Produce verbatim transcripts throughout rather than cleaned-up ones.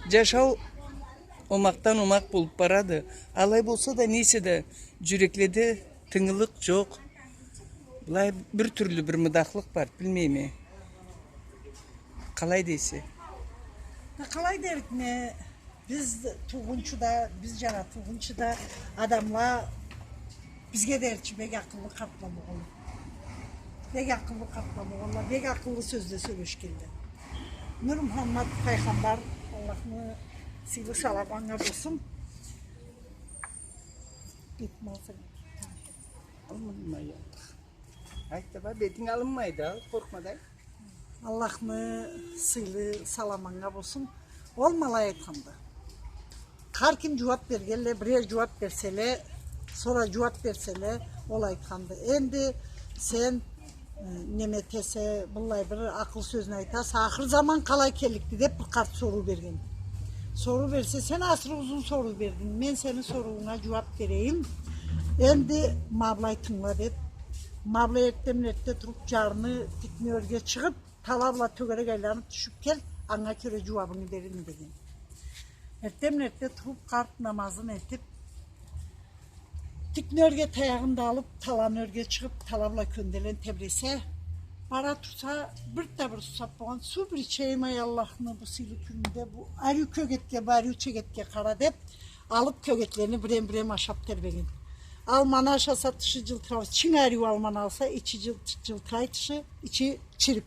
Джашау омакъдан омакъ болуп барады. Алай болса да, не эсе да, джюрекледе тынгылыкъ джокъ. Былай бир тюрлю бир мыдахлыкъ бар, билмейме. Къалай дейсе? Да къалай дерикме, биз туугъунчу да, биз джана туугъунчу да адамла бизге дерчи бек акъыллы къартла болгъанла. Бек акъыллы къартла болгъанла, бек акъыллы сёзле сёлешгенле. Нур Мухаммад пайгъамбар, Аллахны сыйлы саламы анга болсун. Бетиме алсанг. Алынмайды. Айт да, ба, бетинг алынмайды, ал, къоркъма да. Аллахны сыйлы саламы анга болсун. Ол ма алай айтханды. Хар ким джууап бергенле, бирер джууап берселе, сора джууап берселе, ол айтханды. Энди сен, э, неме этесе, быллай бир акъыл сёзню айтаса, ахыр заман къалай келликди деп бир къарт соруу берген. Соруу берсе, сен асыры узун соруу бердинг. Мен сени соруунга джууап берейим. Энди ма былай тынгыла деп, ма былай эртденбла эртде туруп, джарны тикни ёрге чыгъып, тала бла тёгерек айланып тюшюп кел, анга кёре джууабынгы берирме деген. Эртденбла эртде туруп, къарт намазын этип, тикни ёрге, таягъын да алып, таланы ёрге чыгъып, тала бла кёнделен тебресе, бара турса, бир да бир сусап болгъан, суу бир ичейим, ай Аллахны бу сыйлы кюнюнде, бу ариу кёгетге, бу ариу чегетге къара деп, алып кёгетлени бирем-бирем ашап тебреген. Алманы ашаса, тышы джылтырай, чынг ариу алманы алса, ичи джыл-, джылтырай тышы, ичи чирип.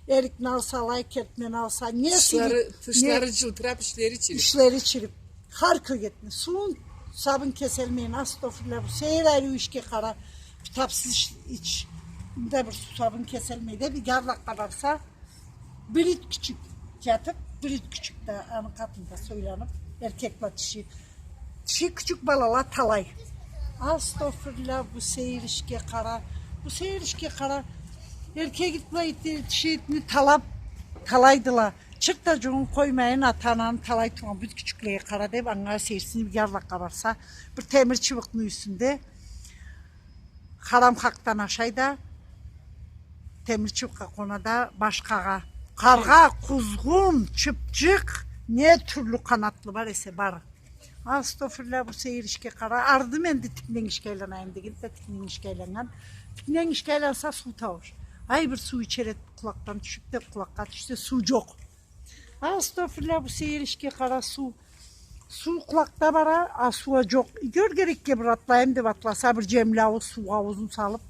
Эрикни алса алай, кертмени алса, не сыйлы, тышлары, не тышлары джылтырап, ичлери чирип. Ичлери чирип. Хар кёгетни. Суун, сусабын кеселмейин, астагъфируллах, бу сейир ариу ишге къара, бир тапсыз ич, ич, мында бир сусабын кеселмей деп, бир арлакъгъа барса, бир ит кючюк джатып, бир ит кючюк да аны къатында сойланып, эркек бла тиши. Тиши кючюк балала талай. Астагъфируллах, бу сейир ишге къара, бу сейир ишге къара. Эркек ит бла ит, тиши итни талап, талайдыла. Чырт да джугъун къоймайын, ата-ананы талай тургъан бу ит кючюклеге къара деп, анга сейирсинип, бир арлакъгъа барса, бир темир чыбыкъны юсюнде Харам хакъдан ашай да, темир чыбыкъгъа къона да, башхагъа. Къаргъа, къузгъун, чыпчыкъ, не тюрлю къанатлы бар эсе, бары. Астагъфируллах, бу сейир ишге къара. Ардым энди, тикненгишге айланайым дегенди да, тикненгишге айланнган. Тикненгишге айланса, суу таууш. Ай, бир суу ичер эди, къулакъдан тюшюп деп, къулакъгъа тюшсе, суу джокъ. Астагъфируллах, бу сейир ишге къара, суу. Суу къулакъда бара, а суу а джокъ. Кёр керекге бир атлайым деп атласа, бир джемле аууз суугъа аузун салып,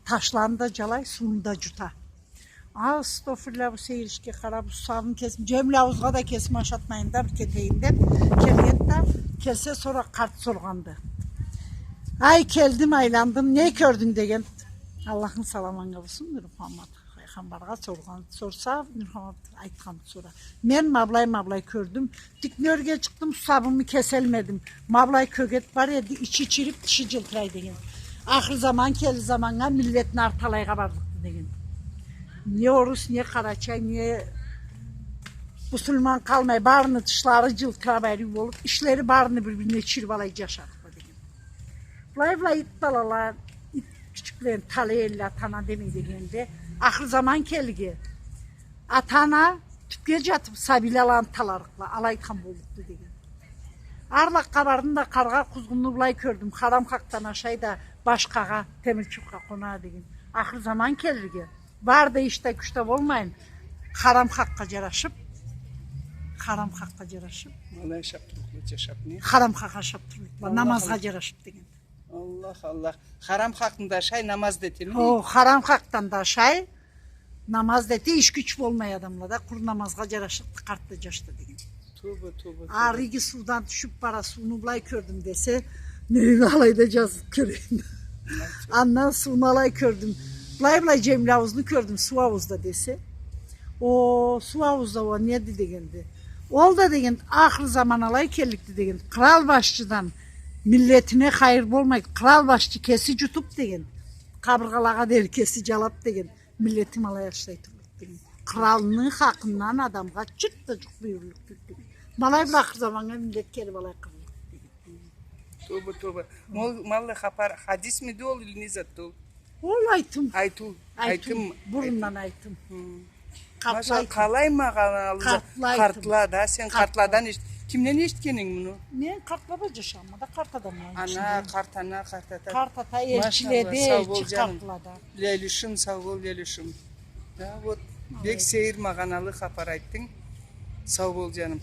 ташланы да джалай, сууну да джута. Астагъфируллах, бу сейир ишге къара, бу сусабын кесим, джемле ауузгъа да кесим ашатмайым да, бир кетейим деп, келгенди да, келсе, сора къарт соргъанды. Ай, келдим, айландым, не кёрдюнг деген. Аллахны саламы анга болсун, Нурмухаммад. Пайгъамбаргъа соргъан, сорса, Нурмухаммад айтхан сора. Мен ма былай, ма былай кёрдюм. Тикни ёрге чыкъдым, сусабымы кеселмедим. Ма былай кёгет бар эди, ичи чирип, тиши джылтырай деген. Ахыр заман келди заманнга, миллетни арты алайгъа барлыкъды деген. Не орус, не къарачай, не бусурман къалмай, барыны тышлары джылтырап, ариу болуп, ишлери барыны бир-бирине чирип алай джашадыла деген. Былай-былай ит балала, ит кючюклени талай элле, ата-ана демей дегенде, ахыр заман келлиге, ата-ана тюпге джатып, сабийле аланы таларыкъла, алай айтхан боллукъду деген. Арлакъгъа бардым да, къаргъа къузгъунну былай кёрдюм, харам хакъдан ашай да, башхагъа, темир чыбыкъгъа къона деген. Ахыр заман келлиге, бары да иш да, кюч да болмайын, харам хакъгъа джарашып, харам хакъгъа джарашып. Алай ашап турлукъла, джашап не? Харам хакъ ашап турлукъла, Аллах, намазгъа Аллах. Джарашып деген. Аллах, Аллах. Харам хакъны да ашай, намаз да этеми? О, харам хакъдан да ашай, намаз да эте, иш-кюч болмай адамлада, къуру намазгъа джарашыкъды къарт да, джаш да деген. Тоба, тоба, тоба. Ары иги суудан тюшюп бара, сууну былай кёрдюм десе, не алайда джазып кёрейим. Андан сууну алай кёрдюм. Былай-былай джемле ауузну кёрдюм, суу ауузда десе. О, суу ауузда, о неди дегенди. Ол да деген, ахыр заман алай келликди деген. Кърал башчыдан миллетине хайыр болмай, кърал башчы кеси джутуп деген. Къабыргъалагъа дери кеси джалап деген. Миллетим алай ашлай турлукъ деген. Къралны хакъындан адамгъа чырт да джукъ буюрлукъ тюлдю деген. Ма алай бир ахыр заманнга миллет келип алай къыллыкъ деген. Тоба, тоба. Ол, ма алай хапар, хадисмиди ол, или не затды ол? Ол айтым. Айтыу. Айтым. Айтым. Бурундан айтым. Хы. Машалла, къалай магъаналыды. Къартла да, сен къартладан эшит-, кимден эшитгенинг муну? Мен къартла бла джашагъанма да, къарт адамланы ичинде. Ана, къарт ана, къарт ата. Къарт ата, элчиледе, элчи къартлада. Лелюшюм, сау бол, Лелюшюм. Да, вот, бек сейир, магъаналы хапар айтдынг. Сау бол, джаным.